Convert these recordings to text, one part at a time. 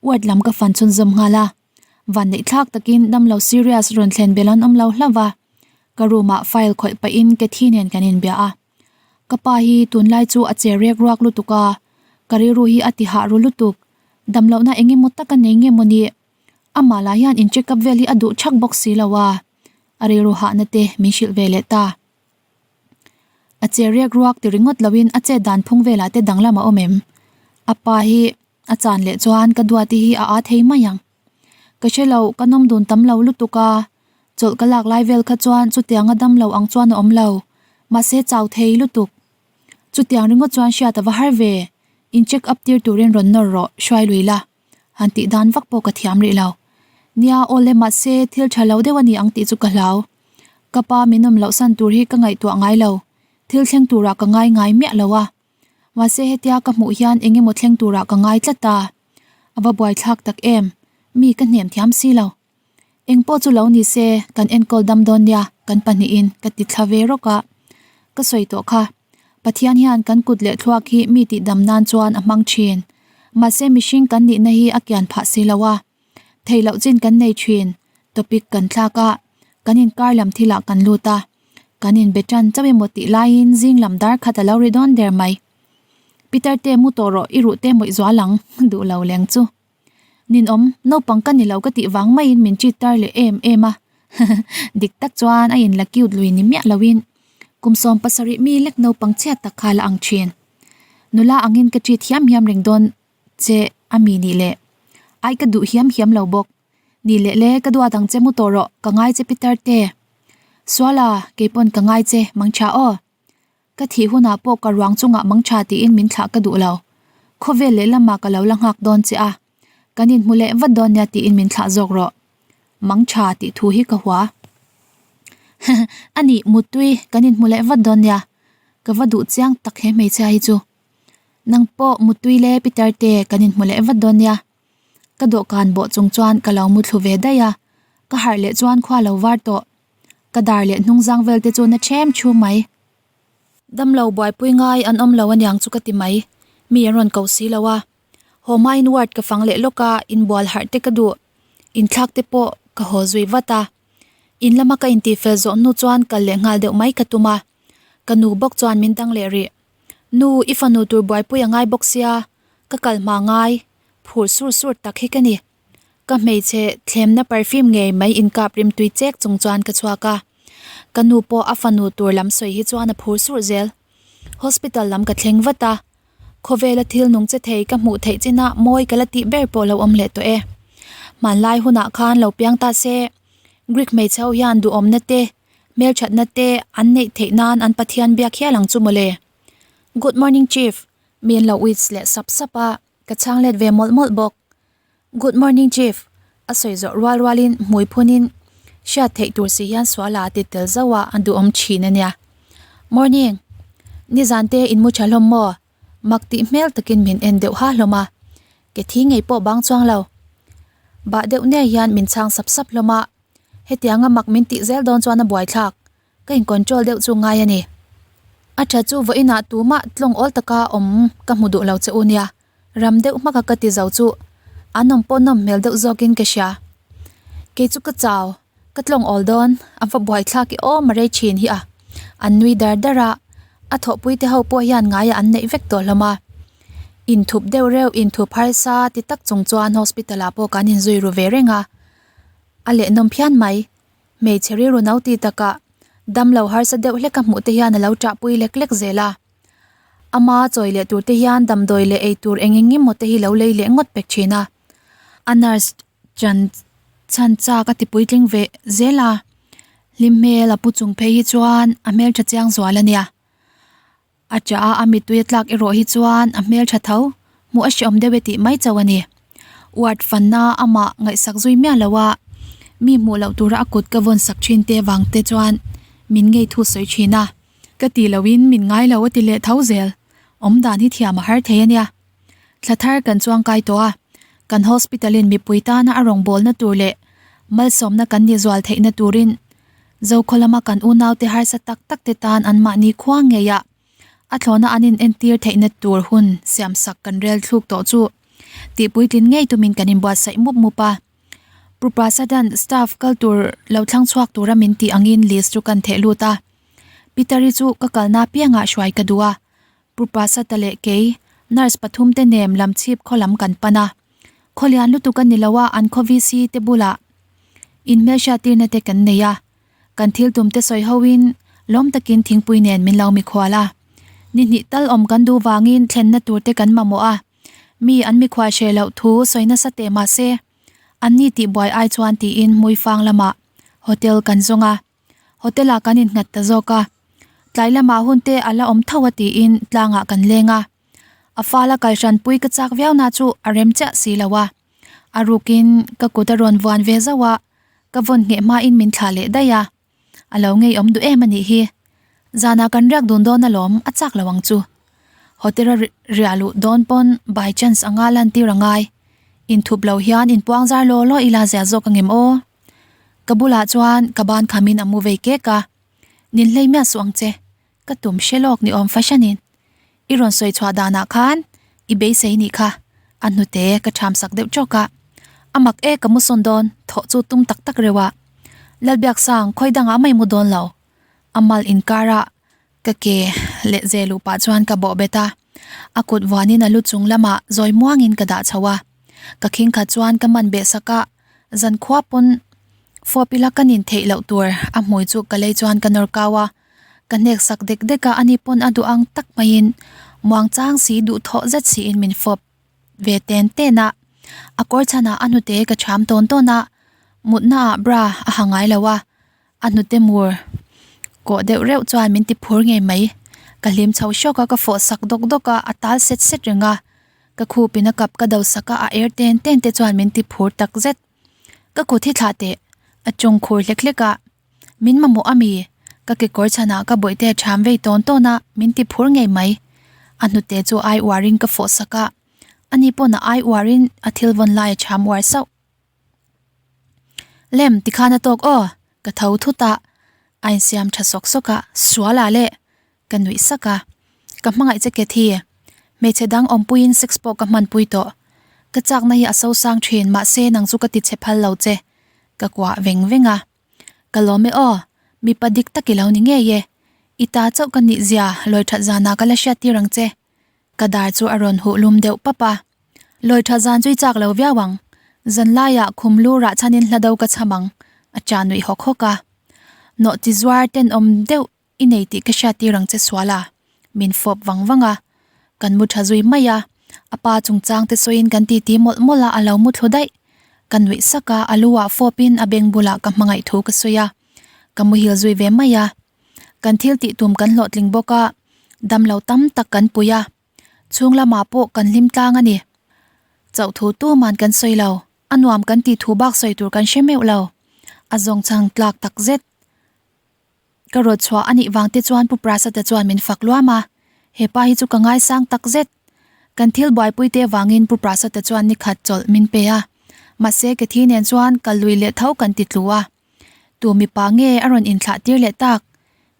Ward lam ka fan chhunzawm nghal a, vanneih thlak takin damlo serious rawn thlen belh an awm lo hlauh va, ka room ah file khawih pahin Cathy nen kan inbia a. Ka pa hi tunlai chu a che rek ruak lutuk a, ka rilru hi a ti hah ru lutuk, damlohna eng emaw tak a nei nge maw ni? Amah lah hian in check up vel hi a duh thak bawk si lo a, a rilru hahna te min hrilh ve leh ta. A che rek ruak ti ringawt loin a chet dan phung velah te danglam a awm em? A pa hi a chan leh chuan ka duati hi a aa thei mai ang. Ka hre lo, ka nawm dun tam lo lutuk a, chawlh ka lak lai vel kha chuan chutianga dam lo ang chuan a awm lo, mahse chau thei lutuk. Chutiang ringawt chuan hriat a va har ve, in check up tir turin rawn nawr rawh, hruai lui la. Han tih dan vak pawh ka thiam rih lo. Nia, awle mahse thil tha lo deuh a ni ang tih chu ka hlau. Ka pa min awm loh san tur hi ka ngaihtuah ngai lo, thil thleng turah ka ngai ngai miah lo a. Mahse hetia ka hmuh hian eng emaw thleng turah ka ngai tlat ta. A va buaithlak tak em, mi ka hnem thiam si lo. Eng pawh chu lo ni se, kan enkawl dam dawn nia, kan pahnihin ka ti thla ve rawk a. Ka sawi tawh kha, Pathian hian kan kut leh thluak hi mi tih dam nan chuan a hmang thin. Mahse mihring kan nihna hi a kian phah si lo a. Theih loh chin kan nei thin, topic kan thlak a, kan inkar lam thilah kan lut a. Kan inbe tan chauh emaw tih laiin zing lam dar khat a lo ri dawn der mai. Peter te mu tawh rawh i ruh te mawih zual ang, duh lo leng chu. Ninawm, naupang ka ni lo ka tih vang maiin min cheat tar leh em em a. Dik tak chuan a inla cute lui ni miah loin kum 70 mi lek naupang chhiat tak kha la ang thin. Nula angin ka cheat hiam hiam reng dawn che a mi nih leh. Ai ka duh hiam hiam lo bawk. Ni leh le ka duat ang che mu tawh rawh ka ngai che Peter te. Suala, keipawn ka ngai che mangtha aw. Ka thih hunah pawh ka ruang chungah mangtha tiin min thlah ka duh lo. Khawvel lehlamah ka lo la nghak dawn che a, kan inhmu leh vat dawn nia tiin min thlah zawk rawh. Mangtha tih thu hi ka hua. A nih Muttui, kan inhmu leh vat dawn nia. Ka va duh chiang tak he hmeichhia hi chu. Nang pawh Muttui le Peter te kan inhmu leh vat dawn nia. Ka dawhkan bawh chung chuan ka lo muthlu ve daih a, ka harh leh chuan khua lo var tawh. Ka dar leh hnung zang vel te chu na ṭhem ṭhu mai. Damlo buaipui ngai an awm lo aniang chu ka ti mai. Mi an rawn ko si lo a. Haw hmain ward ka fang leh lawk a, inbual harh te ka duh. Inthlak te pawh ka haw zui vat a. In lama ka intihfel zawh hnu chuan kal leh nghal deuh mai ka tum a. Ka nu bawk chuan min dang leh rih. Nu, i fanu tur buaipui a ngai bawk sia, ka kal hma ngai. Phur sur sur tak hi ka ni. Ka hmeichhe thlemna perfume ngei mai inkap rimtui chek chung chuan ka chhuak a. Ka nu pawh a fanu tur lam sawi hi chuan a phur surh zel. Hospital lam ka thleng vat a. Khawvela thil nung che thei ka hmuh theih chinah mawi ka la tih ber pawh lo awm leh tawh e. Hmanlai hunah khan lo piang ta se, Greek hmeichhe ho hian duhawmna te, hmelthatna te an neih theih nan an Pathian biak hial ang chu mawle. Good morning Chief, mi an lo uits leh sap sap a. Ka chhang let ve mawlh mawlh bawk. Good morning Chief, a sawi zawh rual rualin hmui phunin hriat theih tur si hian suala a ti tel zauh a, a duhawm thin a nia. Morning, nizan te in mu tha hlawm maw? Mak tih hmel takin min en deuh ha hlawm a, ke thi ngei pawh bang chuang lo. Bah deuh ner hian min chhang sap sap hlawm a, hetianga mak min tih zel dawn chuan a buaithlak. Ka in control deuh chu ngai a ni. A tha chu vawiinah tumah tlawng awl taka awm ka hmu duh lo che u nia, ram deuh hmaka ka ti zo chu an awm pawh nawm hmel deuh zawkin ka hria. Kei chu ka chau, ka tlawng awl dawn, a va buaithlak i awm a rei thin hi a. An nui dar dar a, a thawhpui te ho pawh hian ngaia an neih vek tawh hlawm a. Inthup deuh reuh inthup harsa ti tak chung chuan hospital ah pawh kan inzui ru ve reng a, a lehnawm phian mai. Hmeichhe rilru no ti takah damlo harsa deuh hlek a hmuh te hian a lo ṭahpui lek lek zel a. Ama chawi leh tur te hian damdawi leh ei tur eng eng emaw te hi lo lei leh ngawt pek thin a. A nurse chan chhan chak a ti puitling ve zel a. Hlim hmel a pu chung phei hi chuan a hmelṭha chiang zual a nia. A ṭah a, a mittui a tlak erawh hi chuan a hmelṭha tho, hmuh a hreawm deuh e tih mai chauh a ni. Ward fanna amah ngaihsak zui miah lo a, mi hmuh loh tura a kut ka vawn sak ṭhin te vang te chuan min ngei thu sawi ṭhin a. Ka ti loin min ngai lo a ti leh tho zel, awm dan hi thiam a har thei a nia. Thla thar kan chuang kai tawh a, kan hospital in mipui tana a rawngbawlna tur leh malsawmna kan ni zual theihna turin Zokhaw lama kan unaute harsa tak tak te tan anmahni khua ngeiah a thlawhna an inentir theihna tur hun siamsak kan rel thluk tawh chu. Tih puitlin ngei tumin kan inbuatsaih mup mup a. Pu Prasadan staff kal tur lo thlang chhuak tura min tih angin list chu kan theh lut a. Peter-i chu ka kalna piangah hruai ka duh a. Pu Prasad-a leh kei, nurse pathum te nem lam chhip khaw lam kan pan a. Khaw lian lutuk a ni lo a, an khaw VC te bulah inhmelhriat tirna te kan nei a. Kan thil tum te sawi hoin lawm takin thingpui nen min lo mikhual a. Ni hnih tal awm kan duh vangin thlenna tur te kan mamawh a. Mi an mikhual hreh loh thu sawi nasa teh mah se, an ni tihbuai ai chuan tiin Hmuifang lamah hotel kan zawng a. Hotel ah kan innghat ta zawk a. Tlai lamah hun te a la awm tho a tiin tlangah kan leng a. A fala kal hranpui ka chak viau na chu a rem chiah si lo a. A rukin ka kut a rawn vuan ve zauh a, ka vawn ngheh hmain min thlah leh daih a. A lo ngeiawm duh em a nih hi. Zanah kan riak dun dawn alawm, a chak lo ang chu. Hotel a riah luh dawn pawn by chance anga lantir a ngai. Inthup lo hian inpuang zar law law ila zia zawk angem aw. Ka bulah chuan ka ban khamin a mu vei kek a, Nin hlei miah suh ang che, ka tum hre lawk ni awm fahranin i rawn sawi chhuah danah khan i beisei nih kha a hnute ka ṭham sak deuh ṭawk a, a mak e ka mu sawn dawn thawh chu tum tak tak reuh a, Lalbiaksang khawi dangah mai mu dawn lo, a mal inkar ah ka ke leh ze luh pah chuan ka bawh bet a, a kut vuanin a lu chung lamah zawi muangin ka dah chho a, ka khing khat chuan ka man beh sak a, zankhua pawn fawp ila ka nin theih loh tur a hmui chu ka lei chuan ka nawr kau a. Ka hnek sak dek dek a, ani pawn a duh ang tak maiin muang chang si duh thawh zet siin min fawp ve ten ten a. A kawr chhanah a hnute ka cham tawn tawn a, mutna ah bra a ha ngai lo a, a hnute mur kawh deuh reuh chuan min ti phur ngei mai. Ka hlim chho hrawk a, ka fawh sak dawk dawk a, a tal set set reng a. Ka khupin a kap ka do sak a, a er ten ten te chuan min ti phur tak zet. Ka kut hi thlah teh, a tawng khur hlek hlek a. Min mamawh a mi? Ka kekawr chhanah ka bawihte a ṭham vei tawn tawn a, min ti phur ngei mai. A hnute chu ai uarin ka fawh sak a, ani pawn a ai uarin a thil vawn lai a ṭham uar sauh. Lem, tikhan a tawk aw, ka tho thut a, a insiam ṭha sawk sawk a, sual ah le! Ka nuih sak a, ka hmangaih che Cathy, hmeichhe dang awmpuiin sex pawh ka hmanpui tawh. Ka chakna hi a sosang ṭhin, mahse nang chu ka ti chhe phal lo che, ka kuah veng veng a. Ka lawm e aw, mipa dik tak i lo ni ngei e. I ta chauh ka nih zia lawi that zanah ka la hriat tir ang che. Ka dar chu a rawn huh lum deuh pap a. Lawi that zan chu i chak lo viau ang. Zan laiah khum lu rah chhanin hla do ka cham ang, a cha nuih hawk hawk a. Nawh ti zuar tenawm deuh i nei tih ka hriat tir ang che sual a, min fawp vang vang a. Kan mu tha zui mai a, a pa chungchang te sawiin kan titi mawlh mawlh a, a lo mu thlu daih. Ka nuih sak a, a lu ah fawp in a beng bulah ka hmangaih thu ka sawi a, ka muhil zui ve mai a. Kan thil tih tum kan hlawhtling bawk a, damlo tam tak kan pui a, chhung lamah pawh kan hlim tlang a ni. Chauh thu tuman kan sawi lo, a nuam kan tih thu bak sawi tur kan hre meuh lo, a zawngchhang tlak tak zet. Ka rawt chhuah a nih vang te chuan Pu Prasad-a chuan min fak luam a, he pa hi chu ka ngaisang tak zet. Kan thil buaipui te vangin Pu Prasad-a chuan ni khat chawlh min pe a, mahse ke thi nen chuan kal lui leh tho kan ti tlu a. Tu mipa nge a rawn inthlah tir leh tak?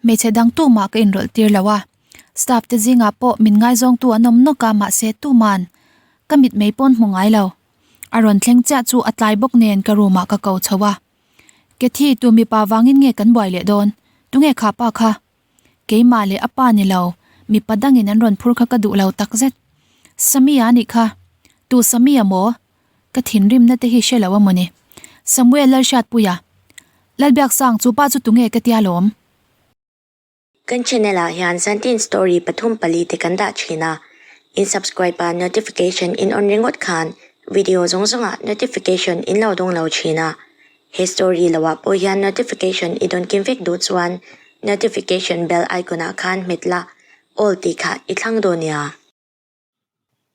Hmeichhe dang tumah ka inrawlh tir lo a, staff te zingah pawh min ngaizawngtu an awm nawk a mahse tuman ka mitmei pawn hmu ngai lo. A rawn thleng chiah chu a tlai bawk nen ka room ah ka ko chho a. Cathy, tu mipa vangin nge kan buai leh dawn? Tunge kha pa kha? Keimah leh a pa ni lo, mipa dangin an rawn phur kha ka duh lo takzet. Samia a nih kha. Tu Samia maw? Ka thinrimna te hi hre lo a mawni. Samuel Lalhriatpuia. Lalbiaksang, chu pa chu tunge ka tia lawm? Kan channel ah hian zantin story pathum pali te kan dah thin a, in subscribe a notification in on ringawt khan video zawng zawng ah notification in lo dawng lo thin a, he story lo ah pawh hian notification i dawn kim vek duh chuan notification bell icon ah khan hmet la all tih kha i thlang dawn nia.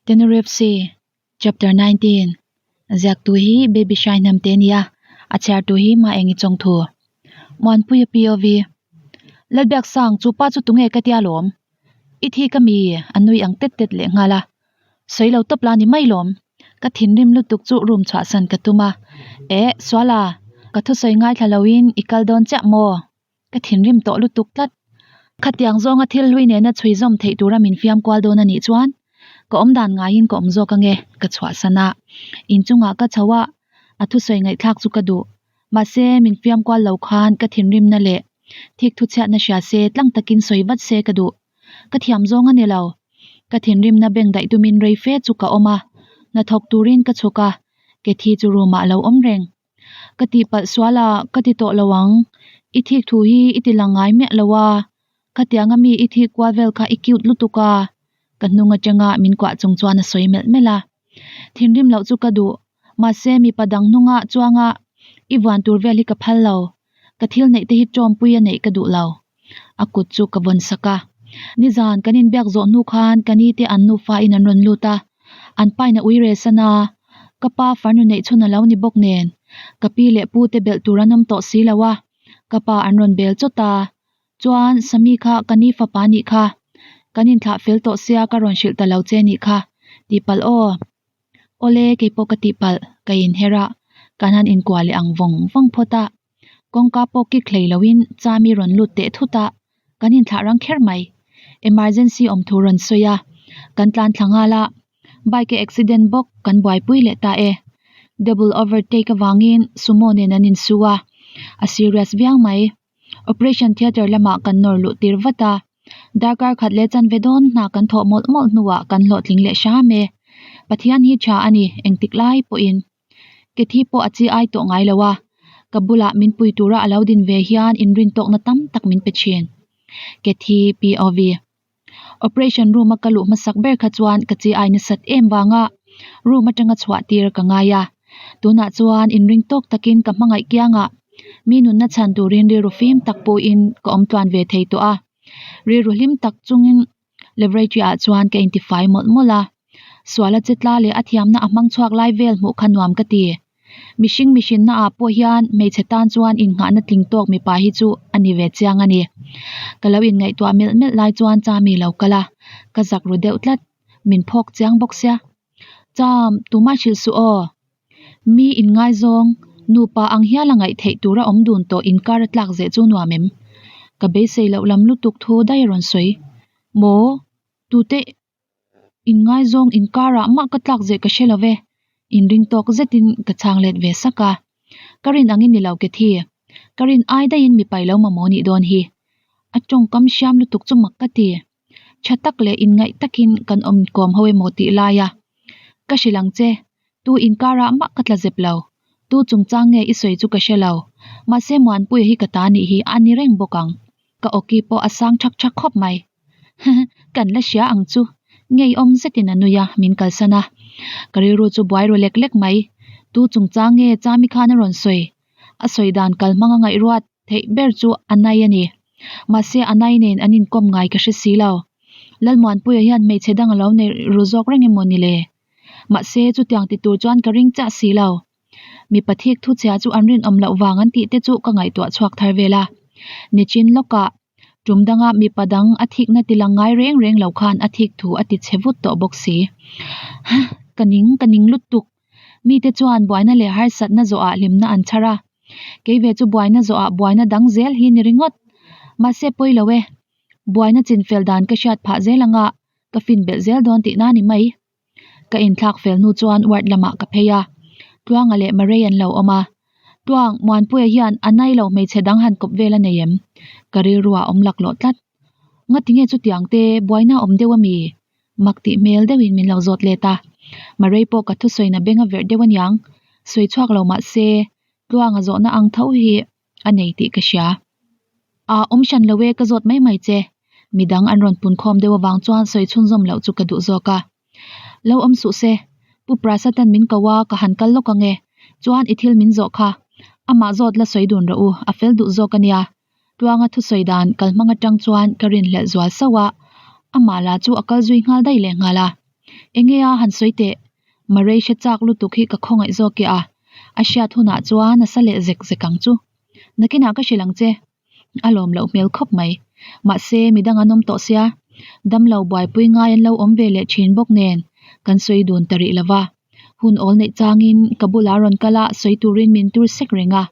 Tenerife Sea, Chapter 19, Ziaktu hi Baby Shai hnam te nia, a chhiartu hi Ma Engi Chawngthu. Muanpuia POV, Lalbiaksang, chu pa chu tunge ka tia lawm? I thi ka mi a nui ang tet tet leh nghal a. Sawi lo tawp la ni mai lawm. Ka thinrim lutuk chu room chhuahsan ka tum a. Eh, Suala, ka thusawi ngaithla loin i kal dawn chiah maw? Ka thinrim tawh lutuk tlat. Khatiang zawnga thil hlui nena chhui zawm theih tura min fiam kual dawn a nih chuan. Ka awm dan ngaiin ka awm zawk ange, ka chhuahsan a. Inchungah ka chho a, a thusawi ngaihthlak chu ka duh. Mahse, min fiam kual lo khan ka thinrimna leh thik thuchhiatna hria se tlang takin sawi vat se ka duh. Ka thiam zawng a ni lo. Ka thinrimna beng daih tumin rei fe chu ka awm a, hnathawk turin ka chhuk a, Kethi chu room ah a lo awm reng. Ka tihpalh sual a, ka ti tawh lo ang. I thik thu hi i ti lang ngai miah lo a, khatiang ami i thik kual vel kha i cute lutuk a, ka hnung atanga min kuah chung chuan a sawi melh melh a. Thinrim loh chu ka duh, mahse mipa dang hnunga chuanga i vuan tur vel hi ka phal lo, ka thil neih te hi tawmpui a neih ka duh lo. A kut chu ka vawn sak a. Nizan kan inbiak zawh hnu khan ka ni te an nufa in an rawn lut a, an pain a ui rel san a, ka pa farnu neih chhun a lo ni bawk nen ka pi leh pu te belh tur an awm tawh si lo a, ka pa an rawn bel chawt a, chuan Sami kha ka ni fapa nih kha, kan inthlah fel tawh sia ka rawn hrilh ta lo che nih kha, tihpalh aw. Awle keipawh ka tihpalh, ka inher a, kan han inkuah leh ang vawng vawng phawt a. Kawngka pawh kik hlei loin Chami rawn lut teh thut a, kan inthlah rang kher mai. Emergency awm thu rawn sawi a, kan tlan thla nghal a, bike a accident bawk kan buaipui leh ta e. Double overtake avangin sumo nen an insu a, a serious viau mai. Operation theatre lamah kan nawr luh tir vat a, darkar khat leh chanve dawn hna kan thawh mawlh mawlh hnuah kan hlawhtling leh hram e. Pathian hi tha a ni, engtik lai pawhin. Kethi pawh a chi ai tawh ngai lo a, ka bulah min pui tura a lo din ve hian inrintawkna tam tak min pe thin. Kethi POV. Operation room a ka luh hmasak ber kha chuan ka chi ai nasat em vanga room atanga chhuah tir ka ngai a, tunah chuan inringtawk takin ka hmangaih kiangah mi nunna chhan turin rilru fim tak pawhin ka awm tluan ve thei tawh a, rilru hlim tak chungin Laboratory ah chuan ka intifai mawlh mawlh a, suala che tla leh a thiamna a hmang chhuak lai vel hmuh kha nuam ka ti. Mihring mihrinna ah pawh hian hmeichhe tan chuan innghahna tling tawk mipa hi chu a ni ve chiang a ni. Ka lo inngaihtuah melh melh lai chuan Chami lo kal a, ka zak ru deuh tlat, min phawk chiang bawk sia. Cham, tumah hrilh suh aw. Mi inngaizawng, nupa ang hial a ngaih theih tura awm dun tawh inkar a tlak zeh chu nuam em? Ka beisei loh lam lutuk thu daih a rawn sawi. Maw? Tute inngaizawng inkarah mah ka tlak zeh ka hre lo ve. Inring tawk zetin ka chhang let ve sak a. Ka rin angin ni lo Kethi. Ka rin ai daihin mipai lo mamawh nih dawn hi. A tawngkam hriam lutuk chu mak ka ti. Tha tak leh inngaih takin kan awm kawm ho emaw tih lai a, ka hrilh ang che, tu inkarah mah ka tla zep lo, tu chungchang nge i sawi chu ka hre lo, mahse Muanpuia hi ka ta nih hi a ni reng bawk ang, ka awki pawh a sang thak thak khawp mai. Kan la hria ang chu, ngeiawm zetin a nui a, min kalsan a, ka rilru chu buai ru lek lek mai, tu chungchang nge Chami khan a rawn sawi, a sawi dan kal hmang a ngaihruat. Theih ber chu Anai a ni. Mahse Anai nen an inkawm ngai ka hre si lo. Lalmuanpuia hian hmeichhe dang a lo nei ru zawk reng emaw ni le? Mahse chutiang ti tur chuan ka ring chiah si lo. Mipa thik thu chhia chu an rinawm loh vang an tih te chu ka ngaihtuah chhuak thar vel a. Nichin lawkah tum danga mipa dang a thikna ti lang ngai reng reng lo khan a thik thu a ti chhe vut tawh bawk si. Ka ning ka ning lutuk. Mite chuan buaina leh harsatna zawhah hlimna an chhar a, kei ve chu buaina zawhah buaina dang zel hi ni ringawt. Mahse pawi lo e, buaina chinfel dan ka hriat phah zel anga ka fin belh zel dawn tihna ni mai. Ka inthlak fel hnu chuan ward lamah ka phei a, Tluanga leh Marei an lo awm a. Tluang, Muanpuia hian a nai lo hmeichhe dang han kawp vel a nei em? Ka rilruah a awm laklawh tlat. Ngatinge chutiang te buaina a awm deuh ami? Mak tih hmel deuhin min lo zawt let a, Marei pawh ka thusawina beng a verh deuh aniang, sawi chhuak lo mah se Tluanga zawhna ang tho hi a nei tih ka hria. A awm hran lo e ka zawt mai mai che, midang an rawn pun khawm deuh avang chuan sawi chhunzawm loh chu ka duh zawk a. Lo awm suh se, Pu Prasad-a'n min ko a ka han kal lawk ang e, chuan i thil min zawh kha, amah zawt la sawi dun rawh u, a fel duh zawk ania, Tluanga thusawi dan kalhmang atang chuan ka rinhlelh zual sauh a, amah lah chu a kal zui nghal daih leh nghal a. Enge a han sawi teh? Marei hre chak lutuk hi ka khawngaih zawk e a, a hriat hunah chuan a sa leh zek zek ang chu. Nakinah ka hrilh ang che. A lawm loh hmel khawp mai. Mahse, midang an awm tawh sia, damlo buaipui ngai an lo awm ve leh thin bawk nen kan sawi dun ta rih lo va. Hun awl neih changin ka bulah rawn kal a, sawi turin min tur sek reng a.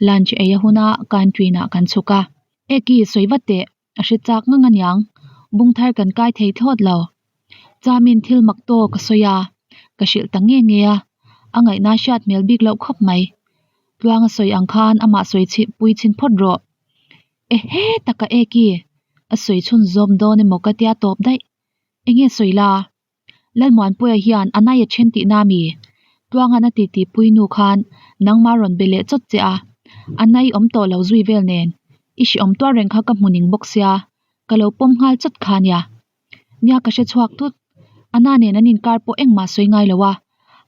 Lunch ei a huna canteen ah kan chhuk a. Eki, sawi vat teh, a hre chak ngang aniang. Bung thar kan kai thei thlawt lo. Chamin thil mak tawk a sawi a, ka hrilh ta nge nge a, a ngaihna hriat hmel bik loh khawp mai. Tluang a sawi ang khan amah sawi chhi pui chhin phawt rawh. Ehe taka eki, a sawi chhun zawm dawn emaw ka tia tawp daih. Enge sawi la? Lalmuanpuia hian a nai a then tihna mi? Tluangan a titi pui nu khan nangmah rawn be leh chawt che a, a nai awm tawh lo zui vel nen i hriawm tuar reng kha ka hmu ning bawk sia, ka lo pawm nghal chawt kha nia. Nia ka hre chhuak tut, a na nen an inkar pawh engmah sawi ngai lo a,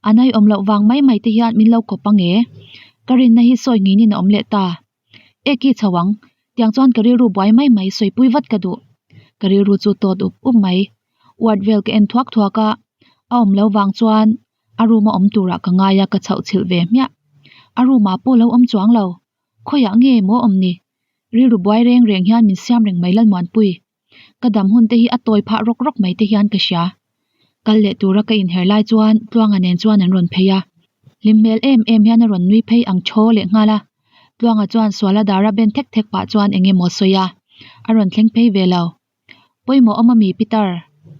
a nai awm loh vang mai mai te hian min lo kawp ang e. Ka rinna hi sawi nginin a awm leh ta. Eki chho ang, tiang chuan ka rilru buai mai mai sawipui vat ka duh. Ka rilru chu tawt up up mai. Ward vel ka en thuak thuak a, a awm lo vang chuan a room a awm turah ka ngai a ka chhoh chhilh ve hmiah. A room ah pawh lo awm chuang lo, khawiah nge maw awm ni? Rilru buai reng reng hian min siam reng mai Lalmuanpui. Ka dam hun te hi a tawi phah rawk rawk mai te hian ka hria. Kal leh tura ka inher lai chuan Tluanga nen chuan an rawn phei a. Hlim hmel em em hian a rawn nui phei ang thaw leh nghal a. Tluanga chuan suala dara ben thek thek pah chuan eng emaw sawi a, a rawn thleng phei ve lo. Pawimawh awm ami Peter?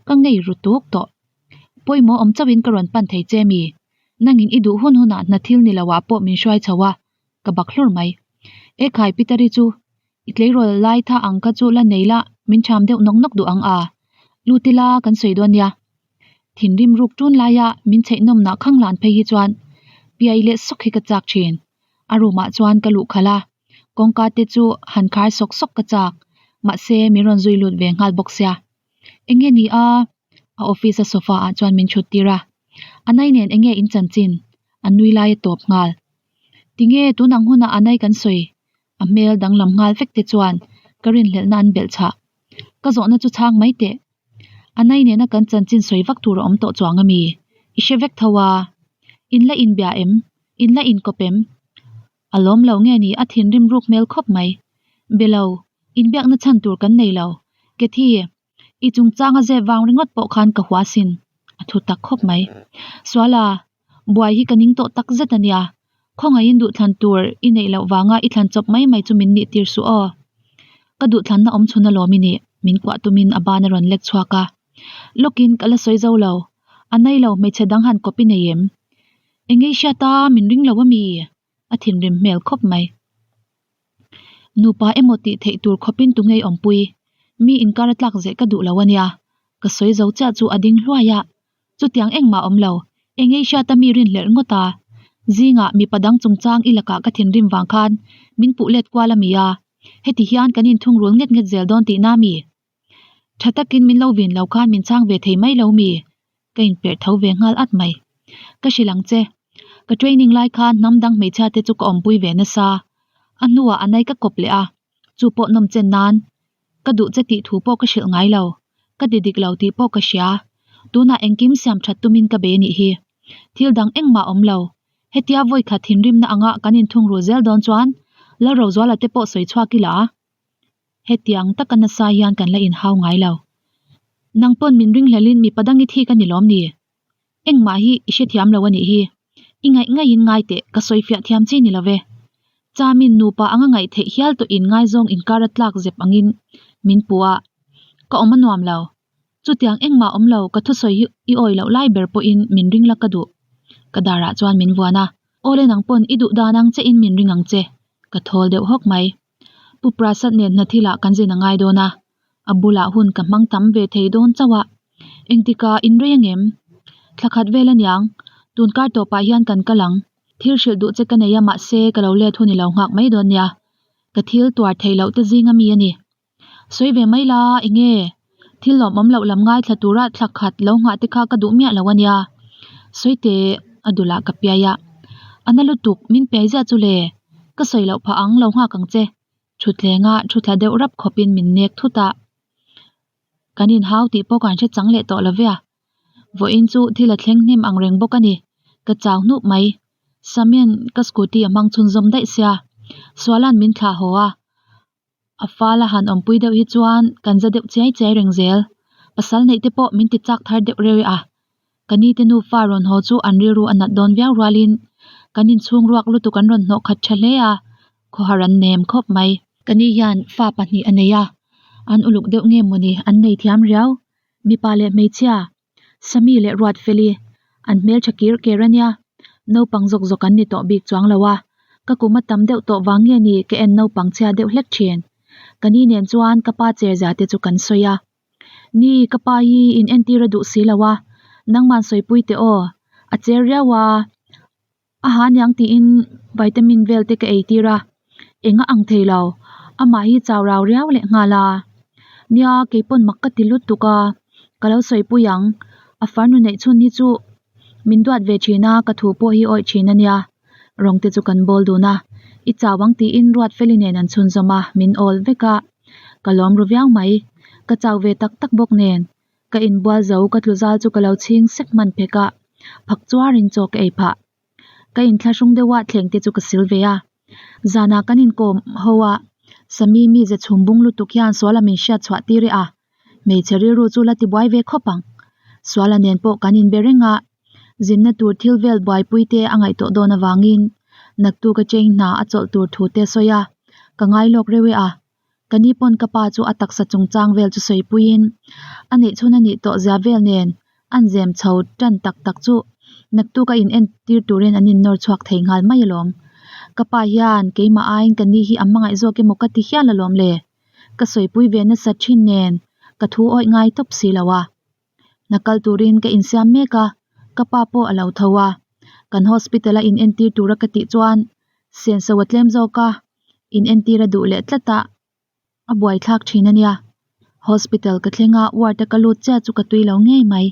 Ka ngei ru tuk tawh. Pawimawh awm chauhin ka rawn pan thei che mi? Nangin i duh hun hunah hna thil ni loah pawh min hruai chho a, ka bak hlur mai. Ekhai Peter-i chu I tleirawl lai tha ang kha chu la nei la, min ṭham deuh nawk nawk duh ang a. Lut ila kan sawi dawn nia. Thinrim ruk ṭun laia min chheih nawmnah khang lan phei hi chuan piai leh sawk hi ka chak ṭhin. A room ah chuan ka luh khalh a, kawngka te chu han khar sawk sawk ka chak, mahse min rawn zui lut ve nghal bawk sia. Enge ni a? A office a sofa ah chuan min ṭhut tir a. Anai nen enge in chanchin? A nui lai a tawp nghal. Tinge tun ang hunah Anai kan sawi? A hmel danglam nghal vek te chuan ka rinhlelhna an belh chhah. Ka zawhna chu chhang mai teh. A nai nena kan chanchin sawi vak tur a awm tawh chuang ami? I hre vek tho a. In la inbia em? In la inkawp em? A lawm lo nge ni a thinrim ruk hmel khawp mai. Be lo, inbiakna chhan tur kan nei lo. Cathy, I chungchanga zep vang ringawt pawh khan ka hua sin, a thu tak khawp mai. Suala, buai hi ka ning tawh tak zet a nia. Khawngaihin duhthlan tur i neih loh vanga i thlan chawp mai mai chu min nih tir suh aw. Ka duhthlanna awm chhun alawm i nih, min kuah tumin a ban a rawn lek chhuak a. Lawkin ka la sawi zo lo, a nei lo hmeichhe dang han kawp i nei em? Engei hriata min ring lo ami? A thinrim hmel khawp mai. Nupa emaw tih theih tur khawpin tu ngei awmpui, mi inkar a tlak zeh ka duh lo a nia, ka sawi zo chiah chu a ding hluai a, chutiang engmah awm lo, eng ei hriata mi rinhlelh ngawt a, zingah mipa dang chungchang i lakah ka thinrim vang khan min puh let kual a mi a, heti hian kan inthungrul nget nget zel dawn tihna mi? Tha takin min lo vin lo khan min chhang ve thei mai lo mi? Ka inperh tho ve nghal at mai. Ka hrilh ang che. Ka training lai khan hnam dang hmeichhia te chu ka awmpui ve nasa. A hnuah a nai ka kawp leh a, chu pawh nawm chen nan. Ka duh che tih thu pawh ka hrilh ngai lo. Ka ti dik lo tih pawh ka hria. Tunah engkim siam that tumin ka be nih hi. Thil dang engmah awm lo. Hetia vawikhat thinrimna anga kan inthungrul zel dawn chuan Lalrozuala te pawh sawi chhuak ila. Hetiang taka nasa hian kan la inhau ngai lo. Nang pawn min ringhlelin mipa dang i thik a ni lawm ni? Engmah hi i hrethiam lo a nih hi. I ngaih ngaihin ngai teh, ka sawifiah thiam chi ni lo ve. Chamin nupa anga ngaih theih hial tawh in ngaizawng inkar a tlak zep angin min pu a, ka awm a nuam lo. Chutiang engmah awm lo, ka thusawi hi i awi loh lai ber pawhin min ring la ka duh. Ka darah chuan min vuan a, Awle nang pawn i duh dan ang che in min ring ang che, ka thawl deuh hawk mai. Pu Prasad nen hna thilah kan zin a ngai dawn a, a bulah hun ka hmang tam ve thei dawn chauh a. Engtikah in rei angem? Thla khat vel aniang, tun kar tawpah hian kan kal ang. Thil hrilh duh che ka nei a mahse ka lo let hun i lo nghak mai dawn nia. Ka thil tuar theih loh te zing ami a ni. Sawi ve mai la, enge? Thil lawmawm loh lam ngaithla tura thla khat lo nghah te kha ka duh miah lo ania. Sawi teh, a dulah ka piai a. A na lutuk, min piai ziah chu le. Ka sawi loh phah ang, lo nghak ang che. Thutthlenga thu thla deuh rap khawpin min nek thut a. Kan inhau tih pawh kan hre chang leh tawh lo ve a. Vawiin chu thil a thleng hnem ang reng bawk a ni. Ka chau hnup mai. Samian ka scooty a hmang chhunzawm daih sia. Suala'n min thlah haw a. A fal a han awmpui deuh hi chuan kan za deuh chiai chiai reng zel. Pasal neih te pawh min ti chak thar deuh reuh a. Ka ni te nufa rawn haw chu an rilru a nat dawn viau rualin kan inchhung ruak lutuk an rawn hnawh khat tha hle a, khawhar an nem khawp mai. Ka ni hian fa pahnih a nei a, an uluk deuh nge mawni an nei thiam riau, mipa leh hmeichhia. Sami leh Ruatfeli an hmeltha kir ker a nia, naupang zawk zawk an ni tawh bik chuang lo a, ka kum a tam deuh tawh vang nge ni ka en naupang chhia deuh hlek thin. Ka ni nen chuan ka pa cher zia te chu kan sawi a. Ni, ka pa hi in entir a duh si lo a, nangman sawipui teh aw, a cher riau a, a ha niang tiin vitamin vel te ka ei tir a, eng a ang thei lo, amah hi chau rau riau leh nghal a. Nia, keipawn mak ka ti lutuk a, ka lo sawipui ang, a farnu neih chhun hi chu min duat ve thin a, ka thu pawh hi awih thin a nia, rawng te chu kan bawl dun a, i chau ang tiin Ruatfeli nen an chhunzawm a, min awl vek a, ka lawm ru viau mai, ka chau ve tak tak bawk nen. Ka inbual zo ka tlu zal chu ka lo chhing sek hman phek a, phak chuarin chaw ka ei phah. Ka inthlahrung deuh a thleng te chu ka sil ve a. Zanah kan inkawm ho a, Sami mize chhum bung lutuk hian Suala min hriat chhuah tir e a, hmeichhe rilru chu la tibuai ve khawp ang. Suala nen pawh kan inbe reng a, zinna tur thil vel buaipui te a ngaihtuah dawn avangin naktuk a cheng hna a chawlh tur thu te sawi a, ka ngai lawk reuh e a. Ka ni pawn ka pa chu a taksa chungchang vel chu sawipuiin a neih chhun a nih tawh zia vel nen an zem chho tan tak tak chu naktuk a in entir turin an innawr chhuak thei nghal mai alawm. Ka pa hian keimah aiin ka ni hi a hmangaih zawk emaw ka ti hial alawm le. Ka sawipui ve nasa thin nen ka thu awih ngai tawp si lo a. Hna kal turin ka insiam mek a, ka pa pawh a lo tho a. Kan hospital a in entir tura ka tih chuan senso a tlem zawk a, in entir a duh leh tlat a, a buaithlak thin a nia. Hospital ka thleng a, ward a ka lut chiah chu ka tui lo ngei mai.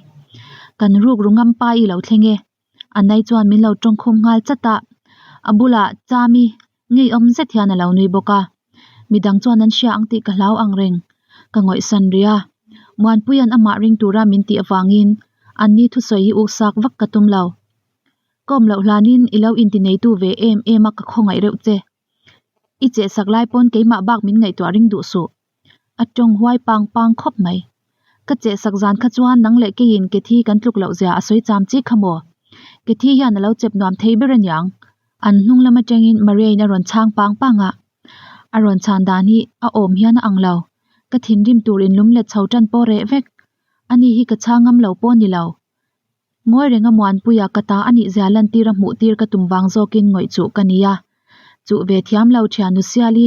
Kan ruk ru ngam pa i lo thleng e. A nai chuan min lo tawngkhum nghal chat a, a bulah Chami ngeiawm zet hian a lo nui bawk a. Midang chuan an hria ang tih ka hlau ang reng. Ka ngawihsan rih a. Muanpuia'n amah ring tura min tih avangin anni thusawi hi uksak vak ka tum lo. Ka awm loh hlanin i lo intineitu ve em em a ka khawngaih reuh che. I chehsak lai pawn keimah bak min ngaihtuah ring duh suh. A tawng huai pang pang khawp mai. Ka chehsak zan kha chuan nang leh keiin Kethi kan tluk loh zia a sawi cham chi kha maw? Kethi hian a lo chep nuam thei ber aniang. An hnung lam atangin Mariain a rawn chhang pang pang a. A rawn chhan dan hi a awm hian a ang lo. Ka thinrim tur inlum let chho tan pawh reh vek. Ani hi ka chhang ngam lo pawh ni lo. Ngawi renga Muanpuia ka ta a nih zia lantir a hmuh tir ka tum vang zawkin ngawih chuh ka ni a. Chuh ve thiam lo thianu Siali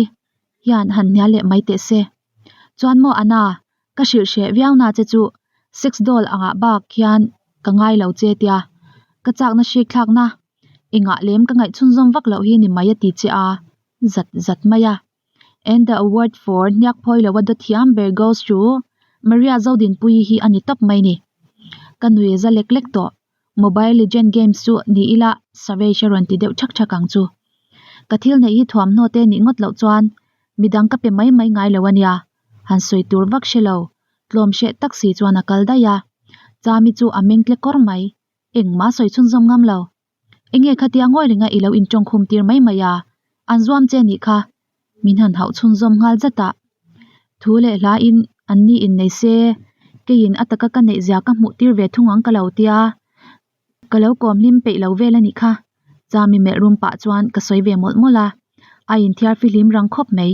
hian han hnial leh mai teh se. Chuan maw Anna, ka hrilh hreh viau na che chu sex doll angah bak hian ka ngai lo che tia ka chakna hrik thlakna engah lem ka ngaih chhunzawm vak loh hi ni mai a ti che a, zat zat mai a. And the award for hniak phawi loa dawt thiam ber goes to Maria Zodinpuii hi a ni tawp mai ni. Ka nui za lek lek tawh. Mobile Legend games chu ni ila Savage a rawn ti deuh thak thak ang chu. Ka thil neih hi thuamhnaw te nih ngawt loh chuan midang ka pe mai mai ngai lo a nia, han sawi tur vak hre lo, tlawm hreh tak si chuan a kal daih a. Chami chu a meng tle kawr mai, engmah sawi chhunzawm ngam lo. Enge khatia ngawi renga i lo intawngkhum tir mai mai a, an zuam che nih kha. Min han hauh chhunzawm nghal zat a. Thu leh hla in an ni in nei se, keiin a taka ka neih zia ka hmuh tir ve thung ang ka lo tia. Ka lo kawm hlim peih lo vel a nih kha. Chami melh rum pah chuan ka sawi ve mawlh mawlh a, a inthiar fihlim rang khawp mai.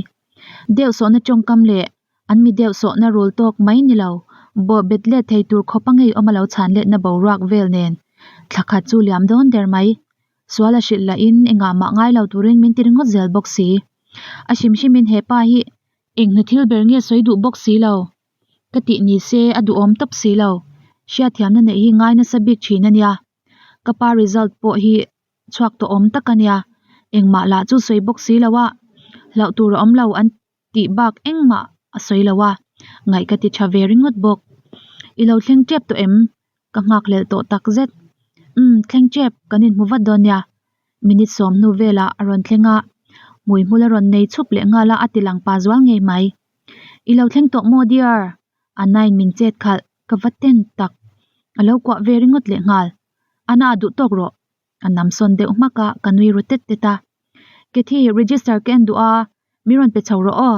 Deuh sawhna tawngkam leh An mi deuh sawhna rul tawk mai ni lo, bawh bet let thei tur khawp a ngei awm a lo chhan letna boruak vel nen thla khat chu liam dawn der mai. Sual a hrilh lahin engah mah ngai lo turin min ti ringawt zel bawk si. A hrim hrimin he pa hi eng hna thil ber nge sawi duh bawk si lo. Ka tih ni se a duhawm tawp si lo. Hriatthiamna neih hi ngai nasa bik thin a nia. Ka pa result pawh hi chhuak tawh awm tak a nia. Engmah lah chu sawi bawk si lo a, hlauh tur a awm lo an tih bak engmah a sawi lo a, ngaih ka ti tha ve ringawt bawk. I lo thleng tep tawh em? Ka nghak lel tawh tak zet. Umm, thleng tep, kan inhmu vat dawn nia. Minute sawm hnu velah a rawn thleng a, hmuihmul a rawn nei chhup leh nghal a, a ti lang pa zual ngei mai. I lo thleng tawh maw dear? A nain min chet khalh, ka va ten tak. A lo kuah ve ringawt leh nghal. A na duh tawk rawh. A nam sawn deuh hmak a, ka nui ru tet tet a. Kathy, register ka en duh a, mi rawn pe chho rawh aw.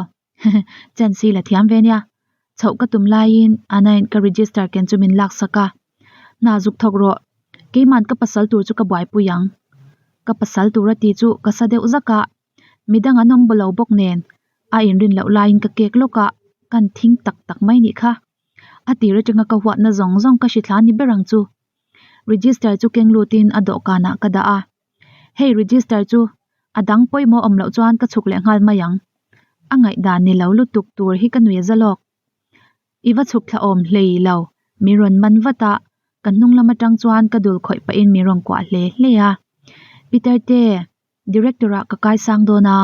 Chance hi la thiam ve nia. Chhoh ka tum laiin Anain ka register ken chu min lak sak a. Hna zuk thawk rawh, keiman ka pasal tur chu ka buaipui ang. Ka pasal tur a ti chu ka sa deuh zak a, midang an awm bawlo bawk nen a inrin loh laiin ka kek lawk a, kan thing tak tak mai nih kha. A tir atanga ka huatna zawng zawng ka hri thla ni ber ang chu. Register chu keng lutin a dawhkanah ka dah a. Hei register chu a dang pawimawh awm loh chuan ka chhuk leh nghal mai ang. A ngaihdan ni lo lutuk tur hi ka nui a za lawk. I va chhuk thla awm hlei lo, min rawn man vat a, ka hnung lam atang chuan ka dul khawih pahin min rawn kuah hle hle a. Peter te, Director ah ka kaisang dawn a.